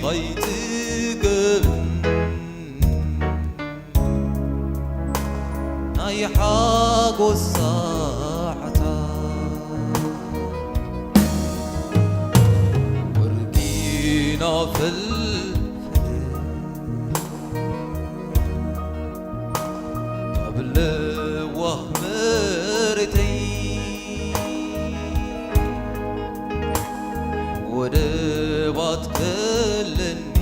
ኣይትገብን ናይ ሓጎስ ሰዓታት ወርቂና ፈልፈለ ካብ ለዋህ መሬተይ ወደባት ከለኒ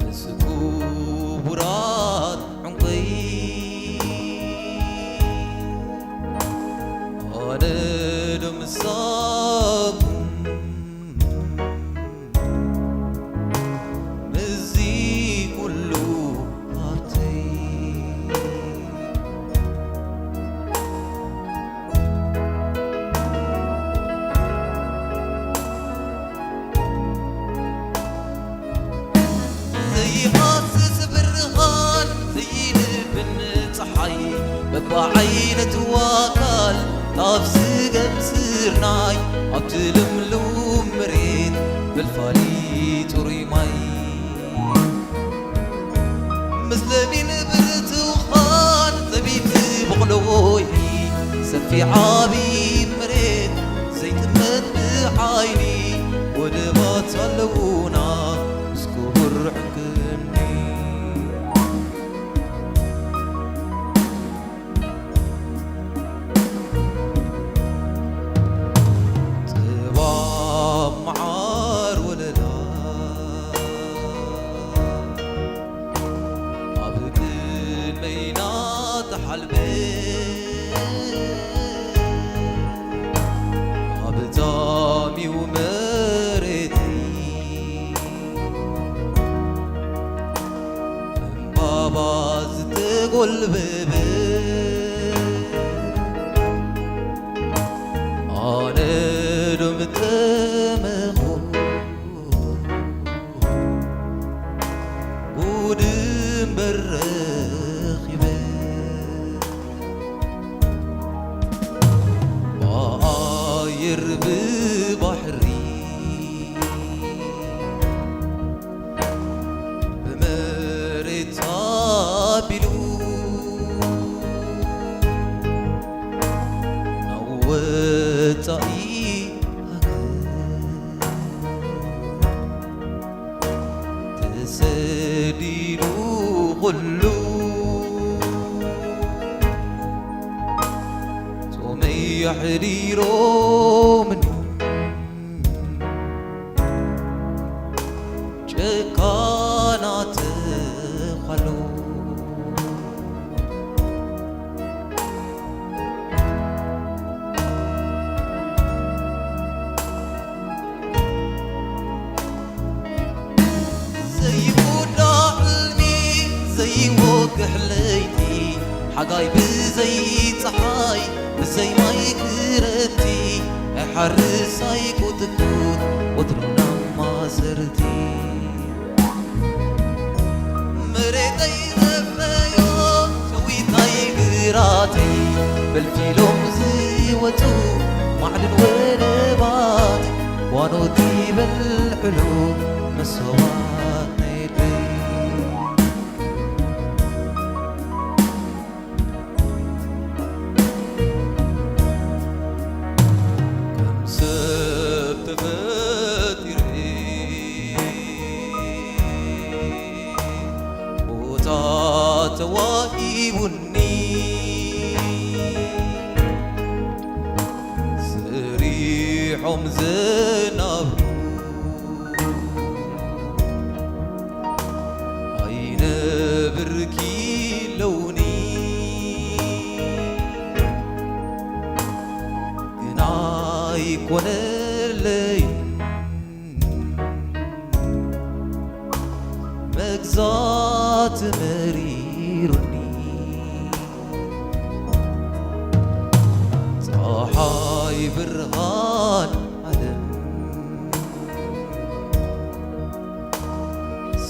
ምስ ክቡራት ዕንቆይ ኣነ ዶ ምሳኹም ምስዚ ኩሉ ሃብተይ ዘይሃስስ ብርሃን ዘይልብን ጸሓይ በብዓይነቱ ኣካል ካብ ስገም ስርናይ ኣብቲ ልምሉም መሬት ፈልፋሊ ጽሩይ ማይ ምስ ለሚን ብርቱኻን ዘቢት በቕሎ ወይኒ ሰፊሕ ዓቢ መሬት ዘይጥመት ብዓይኒ ወደባት ኣለዉና ምስ ክቡር ዕንክኒ ጥባብ መዓር ወለላ ኣብ ቅድመይና ተሓልበ ኣብ ጣሚው መሬተይ እምባባ ዝተጎልበበ ኣነ ዶ ምጠመኹ ጉድ እምበር ረኺበ ብኣየር ብባሕሪ ብመሬት ኣቢሉ ናብ ወጻኢ ሃገር ተሰዲዱ ኩሉ ጾመይ ኣሕዲሮምኒ ጨካናት ዃሉ ዘይውዳእ ሕልሚ ዘይወግሕ ለይቲ ሓጋይ ብዘይ ጸሓይ ብዘይ ማይ ክረምቲ ናይ ሓርስ ኣይቁጥቁጥ ወትሩ ናብ ማሰርቲ መሬተይ ዘፍረዮ ሸዊታይ ግራተይ ፈልፊሎም ዝወጹ ማዕድን ወደባት ዋኖት ይበልዕሉ መሶባት ናይ ልበይ ከም ሰብ ተፈጢረ ቦታ ተዋሂቡኒ ስሪሖም ዘናብሩ ኣይነ ብርኪ ለውኒ ግና ኣይኮነለይ መግዛት መሪሩኒ ፀሓይ ብርሃን ዓለም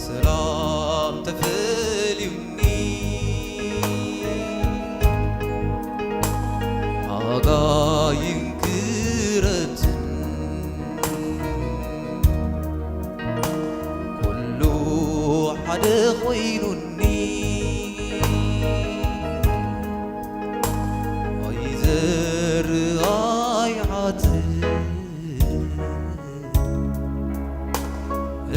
ሰላም ተፈልዩኒ ሓጋይን ክረምትን ወይኑኒ ኣይዘርእ ኣይዓጽድ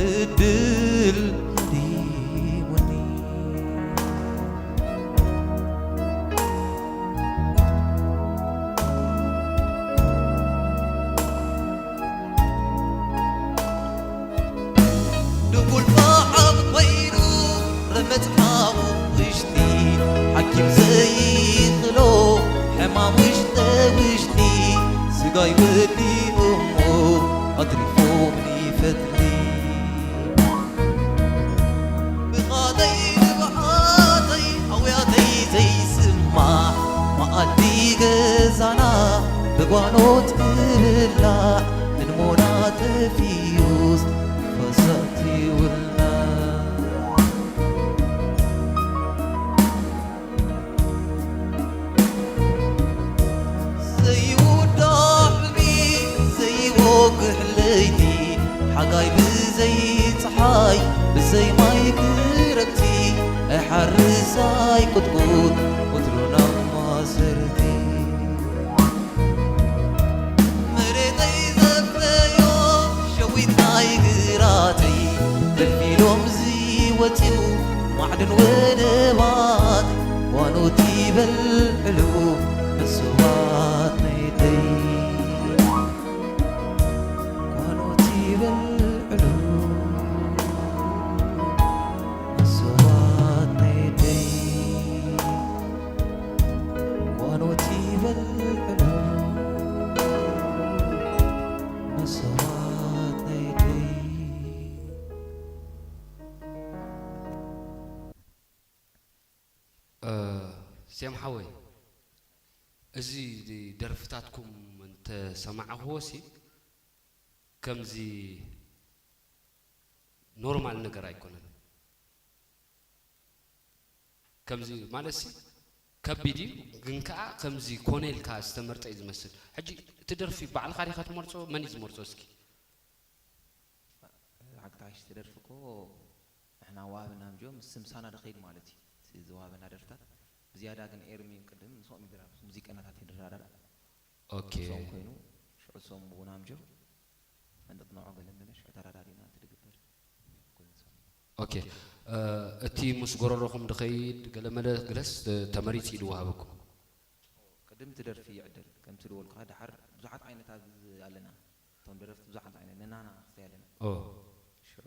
ዕድል ሃዲሙኒ። ድጉል መዓት ኮይኑ ረመጽ ሓዊ ውሽጢ ሓኪም ዘይኽሎ ሕማም ውሽጠ ውሽጢ ስጋይ ወዲኡ እሞ ኣትሪፎምኒ ፈትሊ። ብቓለይ ንብዓተይ ኣውያተይ ዘይስማዕ መኣዲ ገዛና ብጓኖት ክብላዕ ህልሞና ጠፊኡስ ንፋሳት ይውላዕ። ዘይውዳእ ሕልሚ ዘይወግሕ ለይቲ ሓጋይ ብዘይ ጸሓይ ብዘይ ማይ ክረምቲ ኣይሓርስ ኣይቁጥቁጥ ወትሩ ናብ ማሰርቲ። መሬተይ ዘፍረዮ ሸዊት ናይ ግራተይ ፈልፊሎም ዝወፅኡ ማዕድን ወደባት ዋኖት ይበልዕሉ መሶባት ናይ ደይ። ዋኖት ይበልዕሉ መሶባት ናይ ደይ። ዋኖት ይበልዕሉ መሶባት ናይ ደይ። ሴም ሓወይ፣ እዚ ደርፍታትኩም እንተሰማዕኽዎ ሲ ከምዚ ኖርማል ነገር ኣይኮነን። ከምዚ ማለት ሲ ከቢድ እዩ፣ ግን ከኣ ከምዚ ኮነ ኢልካ ዝተመርጸ እዩ ዝመስል። ሕጂ እቲ ደርፊ ባዕልኻ ዲኻ ትመርጾ? መን እዩ ዝመርጾ እስኪ? ሓቅታሽ ተደርፊ እኮ ንሕና ወሃብና ምጆ ምስ ስምሳና ድኸይድ ማለት እዩ እቲ ዝወሃበና ደርፍታት። ብዝያዳ ግን ኤርሚ ቅድም ምስኦም ይድራ ምስ ሙዚቀኛታት ይድራዳዳ። ኦኬ። እሶም ኮይኑ ሽዑ እሶም እውን ኣምጆ መንጥጥንዖ ገለ መለ ሽዑ ተራዳዲና ትድግበር ኩሉ ሰብ። ኦኬ። እቲ ምስ ጎረሮኹም ድኸይድ ገለ መለ ግለስ ተመሪጽ እዩ ድወሃበኩም? ቅድም እቲ ደርፊ ይዕደል ከምቲ ዝበልኩኻ። ደሓር ብዙሓት ዓይነት ኣብዚ ኣለና። እቶም ደረፍቲ ብዙሓት ዓይነት ነናና ክፍለይ ኣለና። ኦ ሽዑ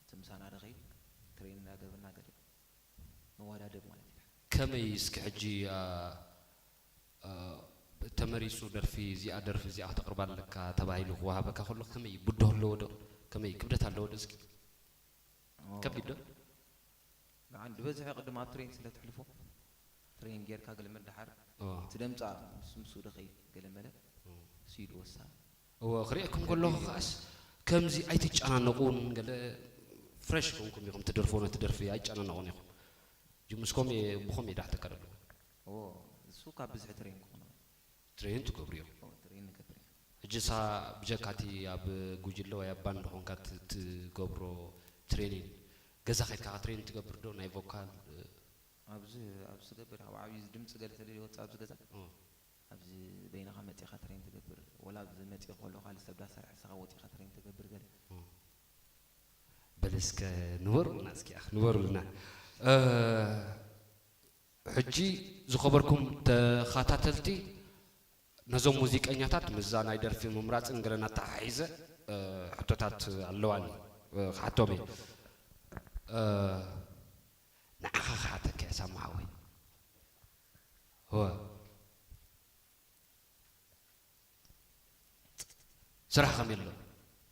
እቲ ምሳና ድኸይድ ትሬን እናገበርና ገለ ንወዳደብ ማለት እዩ። ከመይ እስኪ ሕጂ ኣ፣ ኣ፣ ተመሪጹ ደርፊ እዚኣ ደርፊ እዚኣ ክተቕርባ ኣለካ ተባሂሉ ክወሃበካ ከሎ ከመይ ብድሆ ኣለዎ ዶ? ከመይ ክብደት ኣለዎ ዶ እስኪ? ከቢድ ዶ? ንዓን ዝበዝሐ ቅድም ኣብ ትሬን ስለ ትሕልፎ ትሬን ጌርካ ገለ መለ ደሓር ኦ እቲ ደምጻ ምስ ምስኡ ድኸይድ ገለ መለ ስዩ ድወሳ እወ ክሪኤኩም ከለኹ ከዓስ ከምዚ ኣይትጨናነቑን ገለ ፍሬሽ ኮንኩም ኢኹም ትደርፎ ነቲ ደርፊ ኣይጨናነቑን ኢኹም ጅምስኮም ብኸም የዳሕተካ ደለኹ እዎ እሱ ካብ ብዝሒ ትሬን ክኾነ ትሬን ትገብሩ ኢኹም ትሬን ንገብር ኢና ሕጂ ሳ ብጀካቲ ኣብ ጉጅለ ወይ ኣብ ባንድ ኾንካ ት- ትገብሮ ትሬኒን ገዛ ከድካ ትሬን ትገብር ዶ ናይ ቮካል ኣብዚ ኣብዚ ትገብር ኣብ ዓብዩ ድምፂ ገለ ተደልዩ ወፅእ ኣብዚ ገዛ እ። ኣብዚ በይንኻ መፂኻ ትሬን ትገብር ወላ ኣብዚ መፂ ከሎ ካልእ ሰብ ዳሰርሐ ንስኻ ወፂኻ ትሬን ትገብር ገለ በል እስከ ንበሩልና እስኪ ኣኽ ንበሩልና እ፣ ሕጂ ዝኸበርኩም ተኸታተልቲ ነዞም ሙዚቀኛታት ምስዛ ናይ ደርፊ ምምራፅን ገለን ኣተሓሒዘ እ፣ ሕቶታት ኣለዋኒ እ፣ ክሓቶም እየ እ፣ ንዓኻ ክሓተካ እየ ሳማ ሓወይ እወ ስራሕ ከመይ ኣሎ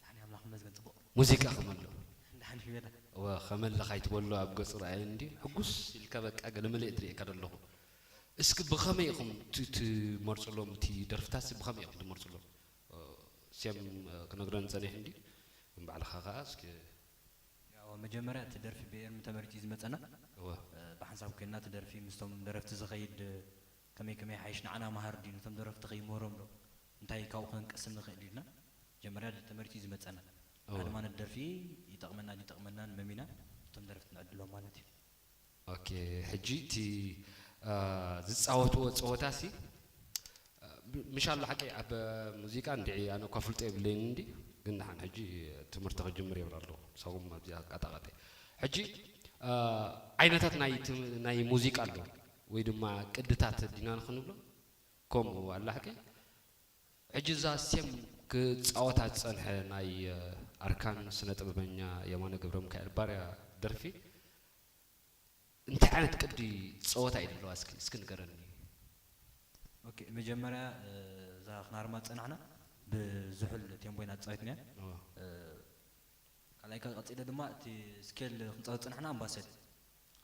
ድሓን ኣምላኽ ይመስገን ፅቡቕ ሙዚቃ ከመይ ኣሎ ድሓን ይበላ እወ ከመለኽ ኣይትበሎ ኣብ ገፁ ረኣየ እንዲ ሕጉስ ኢልካ በቃ ገለ መለ ትርእየካ ዘለኹ እስኪ ብኸመይ ኢኹም ት- ትመርፅሎም እቲ ደርፍታት ብኸመይ ኢኹም ትመርፅሎም እ፣ ሴም እ፣ ክነግረን ፀኒሕ እንዲ ንባዕልኻ ከዓ እስኪ ያው መጀመርያ እቲ ደርፊ ብኤርሚ ተመሪጡ እዩ ዝመፀና እወ እ፣ ብሓንሳብ ኮይንና እቲ ደርፊ ምስቶም ደረፍቲ ዝኸይድ እ፣ ከመይ ከመይ ሓይሽ ንዓና መሃር ድዩ ነቶም ደረፍቲ ከይምህሮም ዶ እንታይ ካብኡ ክንቀስም ንኽእል ኢልና መጀመርያ ተመሪጡ እዩ ዝመፀና እወ ሓደ ማለት ደርፊ ይጠቕመና ይጠቕመናን መሚና እቲ እቶም ደረፍቲ ንዕድሎም ማለት እዩ። ኦኬ፣ ሕጂ እቲ ዝፃወትዎ ፀወታ ሲ ምሻሎ ሓቂ ኣብ ሙዚቃ እንድዒ ኣነ እኳ ፍልጦ የብለይን እንዲ ግን ንሓን ሕጂ ትምህርቲ ክጅምር የብር ኣለኹ ሳኹም ኣብዚ ኣቃጣቐጠ ሕጂ ዓይነታት ናይ ሙዚቃ ኣሎ ወይ ድማ ቅድታት ዲና ንክንብሎ ከምኡ ኣላ ሓቂ ሕጂ እዛ ሴም ክፃወታ ዝፀንሐ ናይ ኣርካን ስነ ጥበበኛ የማነ ገብረ ሚካኤል ባርያ ደርፊ እንታይ ዓይነት ቅዲ ፀወታ እዩ ዘለዋ እስኪ እስኪ ንገረኒ። ኦኬ መጀመርያ እዛ ክናርማ ዝፀናሕና ብዝሑል ቴምቦ ኢና ተፃዊትናያ። ካልኣይ ካብ ቀፂለ ድማ እቲ ስኬል ክንፃወት ዝፀናሕና ኣምባሰል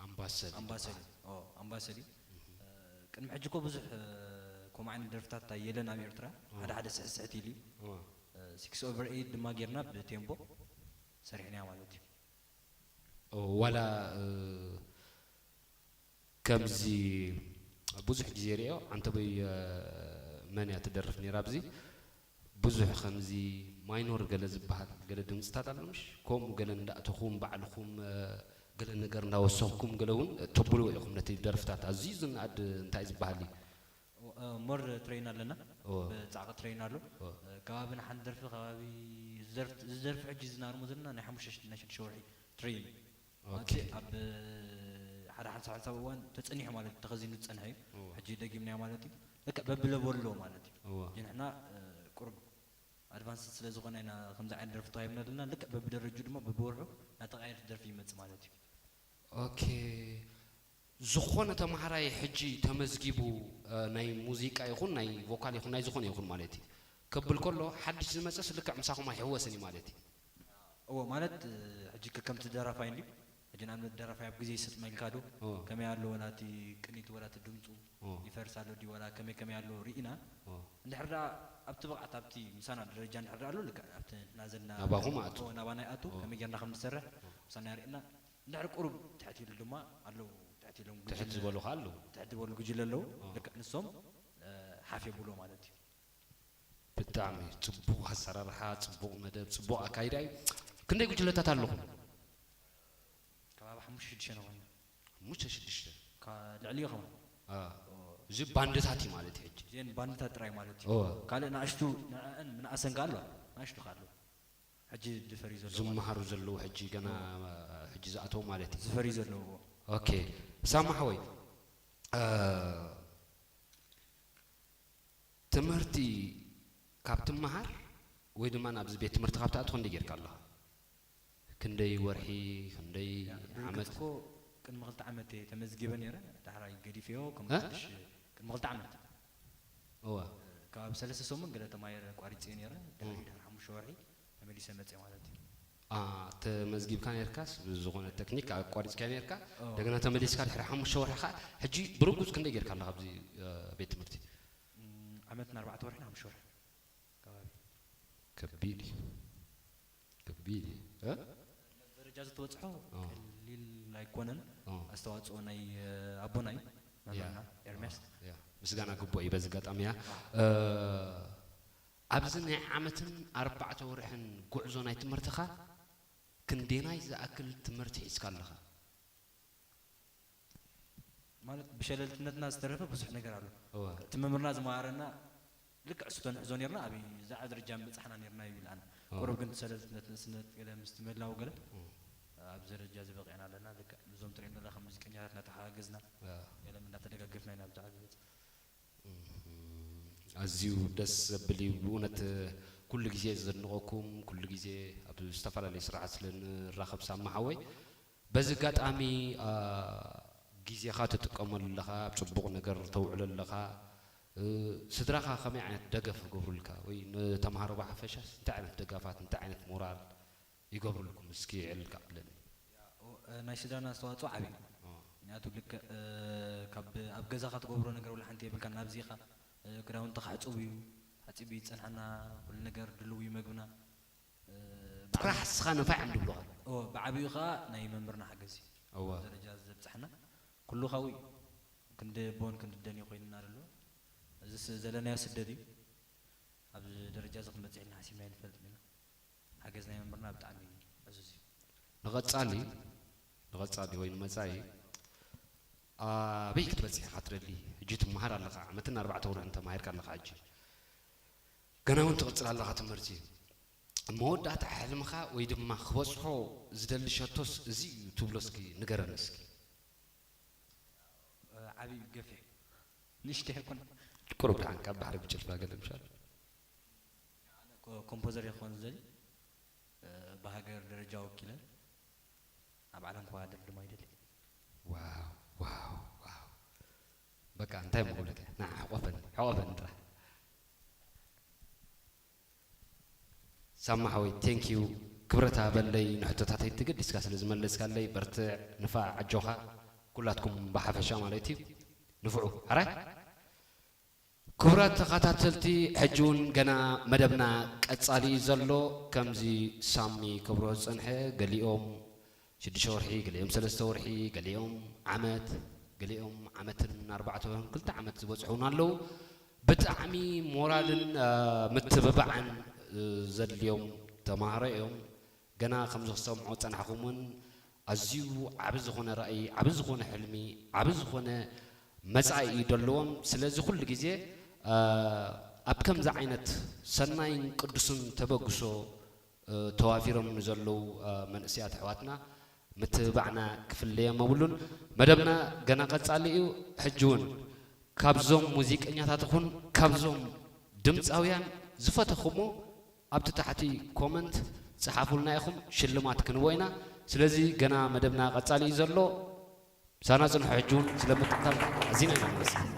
ኣምባሰል ኣምባሰል እዩ። ኦ ኣምባሰል እዩ። ቅድሚ ሕጂ እኮ ብዙሕ ከምኡ ዓይነት ደርፍታት የለን ኣብ ኤርትራ ሓደ ሓደ ስሕስሕት ኢሉ እዩ። ሲክስ ኦቨር ኤይት ድማ ጌርና ብቴምቦ ሰሪሕናያ ማለት እዩ። ዋላ ከምዚ ብዙሕ ግዜ ሪኦ ዓንተቦይ መን እያ ትደርፍ ነይራ ኣብዚ ብዙሕ ከምዚ ማይኖር ገለ ዝበሃል ገለ ድምፅታት ኣሎ ምሽ ከምኡ ገለ እንዳእተኹም ባዕልኹም ገለ ነገር እንዳወሰኽኩም ገለ እውን ተብልዎ ኢኹም ነቲ ደርፍታት ኣዝዩ ዝነኣድ እንታይ ዝበሃል እዩ ሞር ትሬን ኣለና ብፃዕቂ ትሬን ኣሎ ከባቢ ንሓንቲ ደርፊ ከባቢ ዝደርፊ ሕጂ ዝናርሞ ዘለና ናይ ሓሙሽተ ናይ ሽዱሽተ ወርሒ ትሬን ማለት ኣብ ሓደ ሓንሳብ ሓንሳብ እዋን ተፀኒሑ ማለት ተኸዚኑ ዝፀንሐ እዩ ሕጂ ደጊምናዮ ማለት እዩ ልክዕ በብለቦሎ ማለት እዩ ንሕና ቁርብ ኣድቫንስ ስለ ዝኾነ ኢና ከምዚ ዓይነት ደርፊ ተዋሂብና ዘለና ልክዕ በብደረጁ ድማ በብወርሑ እናተቃየር ደርፊ ይመፅእ ማለት እዩ ኦኬ ዝኾነ ተምሃራይ ሕጂ ተመዝጊቡ ናይ ሙዚቃ ይኹን ናይ ቮካል ይኹን ናይ ዝኾነ ይኹን ማለት እዩ ከብል ከሎ ሓድሽ ዝመፀስ ልክዕ ምሳኹም ኣይሕወስን እዩ ማለት እዩ እዎ ማለት ሕጂ ከምቲ ደራፋይ እንድዩ ሕጂ ንኣብነት ደራፋይ ኣብ ግዜ ይሰጥመልካ ዶ ከመይ ኣሎ ወላ እቲ ቅኒት ወላ እቲ ድምፁ ይፈርስ ኣሎ ድዩ ወላ ከመይ ከመይ ኣሎ ርኢና እንድሕር ደኣ ኣብቲ ብቕዓት ኣብቲ ምሳና ደረጃ እንድሕር ደኣ ኣሎ ልክዕ ኣብቲ ናዘና ናባኹም ኣቱ ናባና ይኣቱ ከመይ ጌርና ከም ንሰርሕ ምሳና ርኢና እንድሕር ቁሩብ ትሕት ኢሉ ድማ ኣለዉ ትሕት ኢሎም ትሕት ዝበሉ ከዓ ኣለዉ ትሕት ዝበሉ ጉጅለ ኣለዉ ልክዕ ንሶም ሓፍ የብሎ ማለት እዩ ብጣዕሚ ፅቡቕ ኣሰራርሓ ፅቡቕ መደብ ፅቡቕ ኣካይዳ እዩ ክንደይ ጉጅለታት ኣለኹም ከባቢ ሓሙሽተ ሽዱሽተ ንኾን ሓሙሽተ ሽዱሽተ ልዕሊ ይኸውን እዚ ባንድታት እዩ ማለት እዩ ሕጂ እዚአን ባንድታት ጥራይ ማለት እዩ ካልእ ንኣሽቱ ንዕአን ምንኣሰን ከ ኣሎ ንኣሽቱ ከ ኣሎ ሕጂ ዝፈርዩ ዘለዉ ዝመሃሩ ዘለዉ ሕጂ ገና ሕጂ ዝኣተው ማለት እዩ ዝፈርዩ ዘለዉ ኦኬ ሳማ ሓወይ ትምህርቲ ካብ ትመሃር ወይ ድማ ናብዚ ቤት ትምህርቲ ካብ ትኣቱ ክንደይ ጌርካ ኣለኻ? ክንደይ ወርሒ ክንደይ ዓመት? እኮ ቅድሚ ክልተ ዓመት እየ ተመዝጊበ ነይረ ዳሕራይ ገዲፍዮ ከም ሓድሽ ቅድሚ ክልተ ዓመት እወ ካብ ሰለስተ ሰሙን ገለ ተማሂረ ኣቋሪፀ ነይረ ድሕሪ ድሕሪ ሓሙሽተ ወርሒ ተመሊሰ መፅእ ማለት እዩ ተመዝጊብካ ነርካስ ብዝኾነ ተክኒክ ኣቋሪፅካ ነርካ እንደገና ተመሊስካ ድሕሪ ሓሙሽተ ወርሒ ከዓ ሕጂ ብርጉፅ ክንደይ ጌርካ ኣለካ ኣብዚ ቤት ትምህርቲ ዓመትን ኣርባዕተ ወርሕን ሓሙሽተ ወርሒ ከባቢ ከቢድ እዩ ከቢድ እዩ ደረጃ ዝተበፅሖ ቀሊል ኣይኮነን ኣስተዋፅኦ ናይ ኣቦና እዩ መምህርና ኤርሚያስ ምስጋና ግቡእ እዩ በዚ ኣጋጣሚ እያ ኣብዚ ናይ ዓመትን ኣርባዕተ ወርሕን ጉዕዞ ናይ ትምህርትኻ ክንደየናይ ዝኣክል ትምህርቲ ሒዝካ ኣለኻ? ማለት ብሸለልትነትና ዝተረፈ ብዙሕ ነገር ኣሎ። እቲ መምህርና ዝመሃረና ልክዕ እሱ ተንሕዞ ነርና ኣብ ዛዓ ደረጃ ምበፃሕና ነርና ይብል ኣነ። ቁሩብ ግን ሸለልትነት ንእስነት ገለ ምስቲ ምህላው ገለ ኣብዚ ደረጃ እዚ በቂዕና ኣለና። ልክዕ እዞም ትሪኦም ዘለኻ ሙዚቀኛታት እናተሓጋገዝና ገለ እናተደጋገፍና ኢና ኣብዚ ዓቢ በፂሕና። ኣዝዩ ደስ ዘብል እዩ ብእውነት ኩሉ ግዜ ዘድንቐኩም ኩሉ ግዜ ኣብ ዝተፈላለዩ ስራሓት ስለ ንራኸብ ሳማ ሓወይ በዚ ኣጋጣሚ ግዜኻ ትጥቀመሉ ኣለኻ ኣብ ፅቡቕ ነገር ተውዕሎ ኣለኻ ስድራኻ ከመይ ዓይነት ደገፍ ይገብሩልካ ወይ ንተምሃሮ ብሓፈሻስ እንታይ ዓይነት ደጋፋት እንታይ ዓይነት ሞራል ይገብሩልኩም እስኪ የዕልልካ ብለኒ ናይ ስድራና ኣስተዋፅኦ ዓብዩ ምክንያቱ ልክዕ ካብ ኣብ ገዛኻ ትገብሮ ነገር ወላ ሓንቲ የብልካ ናብዚኻ ክዳውንትኻ ሕፁብ እዩ ሓፂብ እዩ ዝፀንሓና ኩሉ ነገር ድልው እዩ መግብና ጥራሕ እስኻ ነፋዕ እዮም ድብሉኻ ብዓብዩ ከዓ ናይ መምህርና ሓገዝ እዩ ደረጃ ዘብፅሐና ኩሉ ካብኡ እዩ ክንዲ ኣቦን ክንዲ ኣደን እዩ ኮይንና ዘሎ እዚስ ዘለናዮ ስደት እዩ ኣብዚ ደረጃ እዚ ክንበፅሕ ኢልና ሓሲብና ኣይንፈልጥን ኢና ሓገዝ ናይ መምህርና ብጣዕሚ ዕዙዝ እዩ ንቐፃሊ ንቐጻሊ ወይ ንመጻኢ ኣበይ ክትበጽሕ ኢኻ ትደሊ? ሕጂ ትመሃር ኣለኻ፣ ዓመትን ኣርባዕተ ወርሕን ተማሂርካ ኣለኻ። ሕጂ ገና እውን ትቕጽል ኣለኻ ትምህርቲ። መወዳእታ ሕልምኻ ወይ ድማ ክበጽሖ ዝደሊ ሸቶስ እዚ እዩ ትብሎ እስኪ ንገረኒ እስኪ። ዓብይ ገፊሕ ንእሽተይ ኣይኮነ ቁሩብ ደሓን ካብ ባሕሪ ብጭልፋ ገለ ምሻል ኮምፖዘር ይኾን ዝደሊ ብሃገር ደረጃ ወኪለ ኣብ ዓለም ከዋደር ድማ ይደሊ። ዋው ዋው ዋው በቃ እንታይ ምክብለካ ና ሕቆፈኒ ሕቆፈኒ ጥራሕ ሳማ ሓወይ thank you ክብረት ሃበለይ ንሕቶታተይ ተገዲስካ ስለ ዝመለስካለይ በርትዕ ንፋዕ ኣጆኻ ኩላትኩም ብሓፈሻ ማለት እዩ ንፍዑ ሓራይ ክቡራት ተኸታተልቲ ሕጂ እውን ገና መደብና ቀጻሊ እዩ ዘሎ ከምዚ ሳሚ ክብሮ ዝጸንሐ ገሊኦም ሽዱሽተ ወርሒ ገሊኦም ሰለስተ ወርሒ ገሊኦም ዓመት ገሊኦም ዓመትን ኣርባዕተ ወርሕን ክልተ ዓመት ዝበጽሑ እውን ኣለዉ ብጣዕሚ ሞራልን ምትብባዕን ዘድልዮም ተማሃሮ እዮም ገና ከምዚ ክሰምዖ ዝጸናሕኹም እውን ኣዝዩ ዓቢ ዝኾነ ራእይ ዓቢ ዝኾነ ሕልሚ ዓቢ ዝኾነ መጻኢ እዩ ደለዎም ስለዚ ኩሉ ግዜ ኣብ ከምዚ ዓይነት ሰናይን ቅዱስን ተበግሶ ተዋፊሮም ንዘለዉ መንእሰያት ኣሕዋትና ምትብባዕና ክፍለዮም ኣብሉን መደብና ገና ቀጻሊ እዩ ሕጂ እውን ካብዞም ሙዚቀኛታት ይኹን ካብዞም ድምፃውያን ዝፈተኹሞ ኣብቲ ታሕቲ ኮመንት ጸሓፉልና ኢኹም ሽልማት ክንቦ ኢና ስለዚ ገና መደብና ቀጻሊ እዩ ዘሎ ምሳና ጽንሑ ሕጂ እውን ስለምትካል ኣዚና ኢና ንመስል